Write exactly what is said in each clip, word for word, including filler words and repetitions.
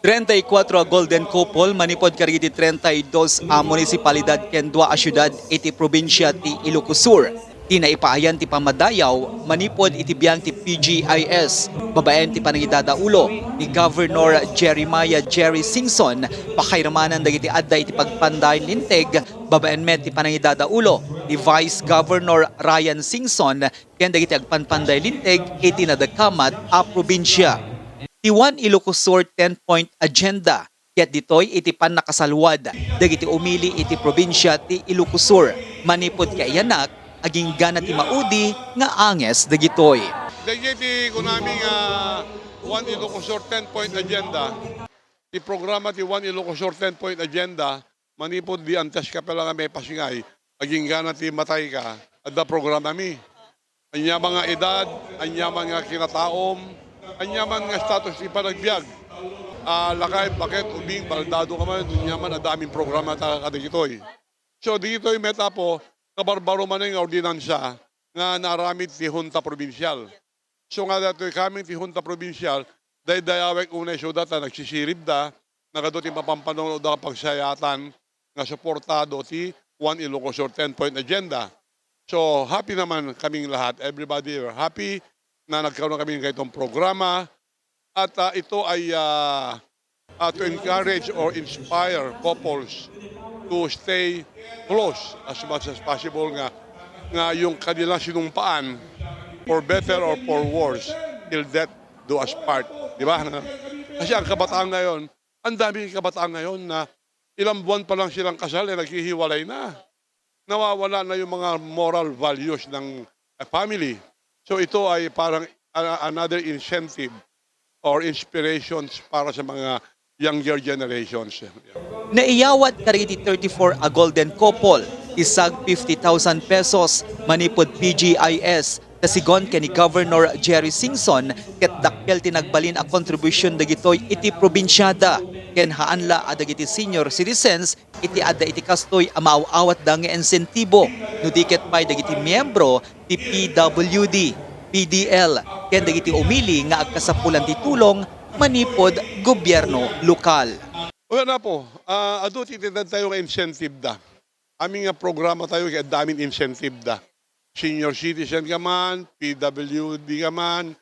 Treinta y cuatro a golden couple manipud kadagiti treinta y dos a munisipalidad ken dua a siudad iti probinsia ti Ilocos Sur ti naipaayan ti pammadayaw manipud iti biang ti P G I S. Babaen ti panangidadaulo ni Governor Jeremiah Jerry Singson, pakairamanan dagiti adda iti pagpanday linteg, babaen met ti panangidadaulo ni Vice Governor Ryan Singson ken dagiti agpanpanday linteg iti nadakamat a probinsia. Ti One Ilocos Sur ten-point agenda ket ditoy iti pannakasaluad dagiti umili iti probinsia ti Ilocos Sur. Manipud kaiyanak, aginggana ti maudi nga anges dagitoy. Dagiti kunami nga One Ilocos Sur ten-point agenda, ti programa ti One Ilocos Sur ten-point agenda, manipud di antes ka pala nga maipasingaay, aginggana ti matayka, adda programami. Ania man nga edad, ania man nga kinataom, ania man nga status ti panagbiag. Ah, lakay, baket, ubing, baldado ka man, ania man, adda amin programa ta kadagitoy. So, ditoy met, Apo, kabarbaro manen nga ordinansa nga naaramid ti Hunta Probinsial. So nga datoy kami ti Hunta Probinsial, daydayawek unay isuda ta nagsisiribda, nagadu ti mapampanunoda nga pagsayaatan nga suportado ti One Ilocos Sur ten-point agenda. So, happy naman kaming lahat. Everybody are happy na nagkaroon kami ng ganitong programa. At, ah, ito ay, ah, ah, to encourage or inspire couples to stay close as much as possible nga, nga yung kanilang sinumpaan, for better or for worse, till death do us part. Di ba? Kasi ang kabataan ngayon, ang daming kabataan ngayon na ilang buwan pa lang silang kasal, eh, naghihiwalay na. Nawawala na yung mga moral values ng, eh, family. So ito ay parang, ah, another incentive or inspirations para sa mga younger generations. Naiyawat kadagiti thirty-four a golden couple ti sag fifty thousand pesos manipud P G I S, ta sigun ken ni Governor Jerry Singson, ket dakkel ti nagbalin a kontribusion dagitoy iti probinsiada, ken haan la a dagiti senior citizens iti adda iti kastoy a maaw-awatda nga insentibo, no di ket pay dagiti miyembro ti P W D, P D L, ken dagiti umili nga agkasapulan ti tulong manipud gobyerno lokal. Well, Apo, ah, adu ti itedtayo nga incentive da. Amin nga programa tayo, kaya adda amin incentive da. Senior citizen ka man, P W D ka man,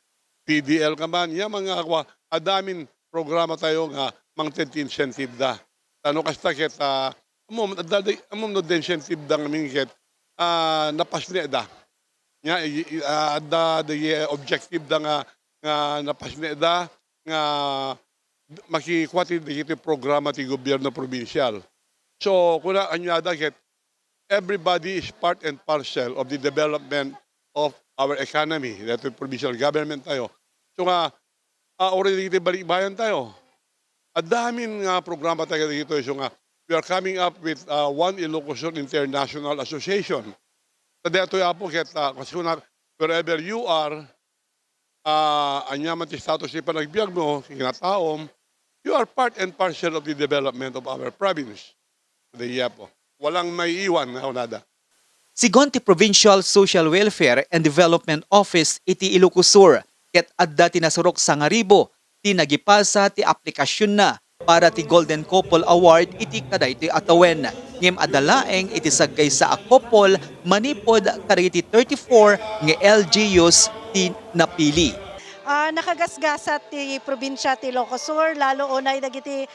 P D L ka man, ya mga akwa, adda amin programa tayo nga mangted ti incentive da. Tano kasta ket, ah, ammom, adda di, ammom no da incentive da ngamin ket, ah, napasnek da. Nya, i, i, ah, adda di objective da nga, nga napasnek da, nga makikua ti dagiti programa ti gobyerno probinsial. So, kuna ania da ket everybody is part and parcel of the development of our economy, daytoy provincial government tayo. So nga, ah, already dagiti balikbayan tayo. Adda amin nga programa tayo dito. So nga, we are coming up with, ah, One Ilocos Sur International Association. Sa daytoy, Apo, ket, ah, kasi kuna, wherever you are, ah, ania man ti status ti panagbiag mo, kinataom, you are part and parcel of the development of our province. Daytoy, Apo. Walang maiiwan nga kunada. Sigun ti Provincial Social Welfare and Development Office iti Ilocos Sur, ket adda ti nasurok sangaribu ti nagipasa ti aplikasionna para ti Golden Couple Award iti kadaytoy a tawen. Ngem adda laeng iti sagkaysa a couple manipud kadagiti thirty-four nga L G Us ti napili. Ah, nakagasgasat ti probinsia ti Ilocos Sur, lalo unay dagiti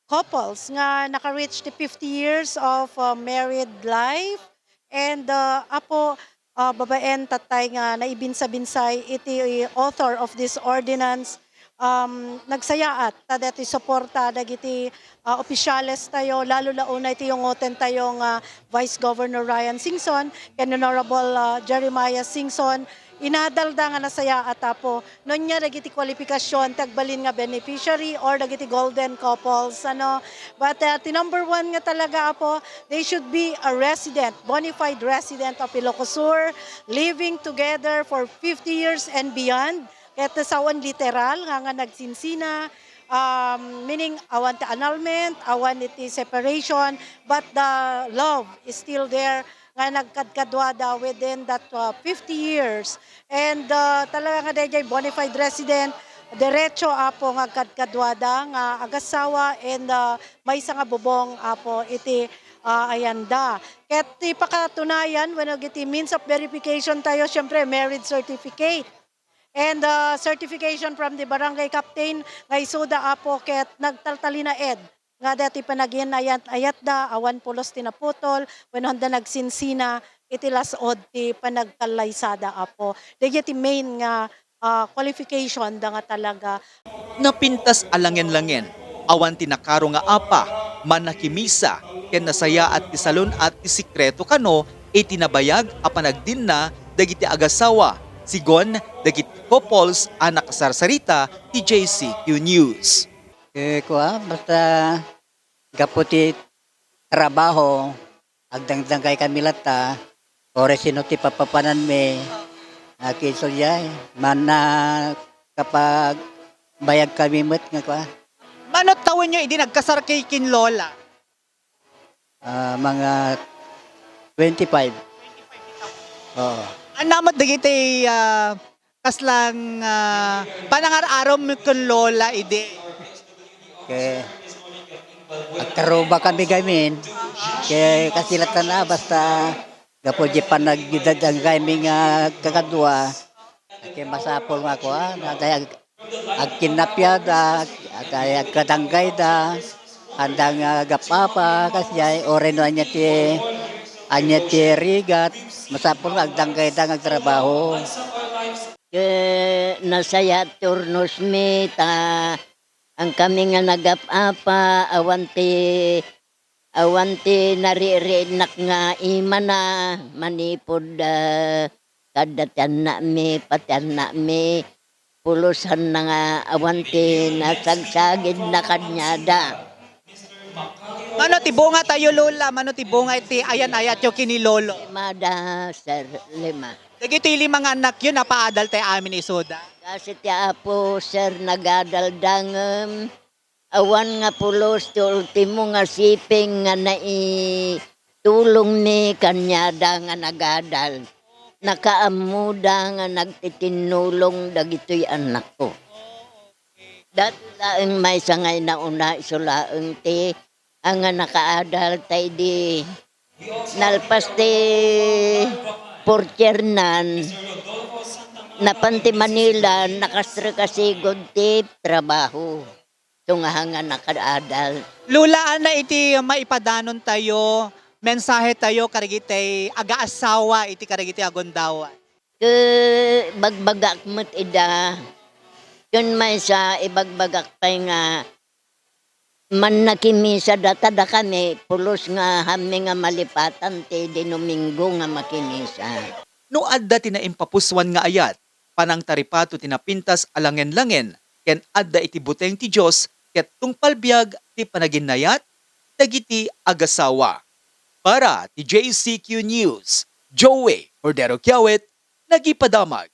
couples nga naka-reach ti fifty years of, uh, married life. And, uh, Apo, uh, babaen tattay nga naibinsa-binsay iti author of this ordinance, um, nagsayaat ta dati suporta dagiti, uh, opisyales tayo, lalo la unay ti yungoten tayo nga Vice Governor Ryan Singson ken Honorable, uh, Jeremiah Singson. Inadalda nga nasayaat, Apo. No ania dagiti kwalipikasion ti agbalin nga beneficiary or dagiti golden couples, ano. But, uh, ti number one nga talaga, Apo, they should be a resident, bona fide resident of Ilocos Sur, living together for fifty years and beyond. Ket sawen literal nga, nga nagsinsina, um, meaning awan ti annulment, awan iti separation, but the love is still there nga nagkadkaduada within that, uh, fifty years. And, uh, talaga nga dayjay bona fide resident, derecho, Apo, nga agkadkaduada nga agasawa and, ah, maysa nga bubong, Apo, iti, ah, ayanda. Ket ti pakatunayan wenno iti means of verification tayo, siyempre, marriage certificate. And, ah, certification from the barangay captain nga isuda, Apo, ket nagtaltalinaed nga dayta ti panagin-ayat-ayatda, awan pulos ti naputol, wenno handa nagsinsina iti las-od ti panagkallaysada, Apo. Dayta ti main nga, ah, qualification da nga talaga. Napintas a langen-langen, awan ti nakaro nga apa, mannakimisa, ken nasayaat ti salun-at ti sekreto kano iti nabayag a panagdinna dagiti agasawa, sigon dagiti couples a nakasarsarita ti J C Q News. Eh, kua, basta gapu ti trabaho, agdangdanggaykami latta, oras sino ti papapananmi, a, kinsulyay, manna kapag bayagkami met nga kua. Mano tawenyo idi nagkasarki ken Lola? Ah, mga twenty-five. Oo. Ania met dagiti, ah, kaslang, ah, panangar-arammo ken Lola idi? Ket agkarubakami gamin, ket kasilatanna, basta gapu di panagdanggaykami nga agkakadua, ket masapul nga kuan, adda ag-, agkinnapiada, ag-, agkadanggayda, handa nga agap-apa, kasdiay, uray no ania ti, ania ti rigat, masapul nga agdanggayda nga agtrabaho. Ket nasayaat ti urnosmi, ta ankami nga nagap-apa, awan ti Awan ti naririinnak nga imana, manipud, ah, kada ti annakmi, pati annakmi, pulosanna nga awan ti nasagsagidna kaniada. Mano ti bunga tayo, Lola? Mano ti bunga iti ayan-ayatyo ken ni Lolo? Lima da, sir, lima. Dagitoy lima nga annakyo, napaadal tayo amin isuda? Kasi ti Apo, sir, nagadal da ngem Awan nga pulos ti ultimo nga siping nga naitulongmi kaniada nga nagadal. Nakaammoda nga nagtitinnulong dagitoy annakko. Daytoy laeng maysa nga inauna, isu laeng ti, a, nga nakaadal ta idi nalpas ti fourth year nan, napan ti Manila, nakastrek a sigud ti trabaho. Tunga nga nakaadal. Lola, ania iti maipadanontayo, mensahetayo kadagiti agaasawa iti kadagiti agundaway? Ket bagbagak met ida, ken maysa, ibagbagak pay nga mannakimisada, ta dakami, pulos nga amin nga malipatan ti Domingo nga makimisa. No adda ti naimpapusoan nga ayat, panangtaripato ti napintas a langen-langen, ken adda iti buteng ti Dios ket tungpal biag ti panaginnayat dagiti agasawa. Para ti J C Q News, Joey Cordero Kiawit, nagipadamag.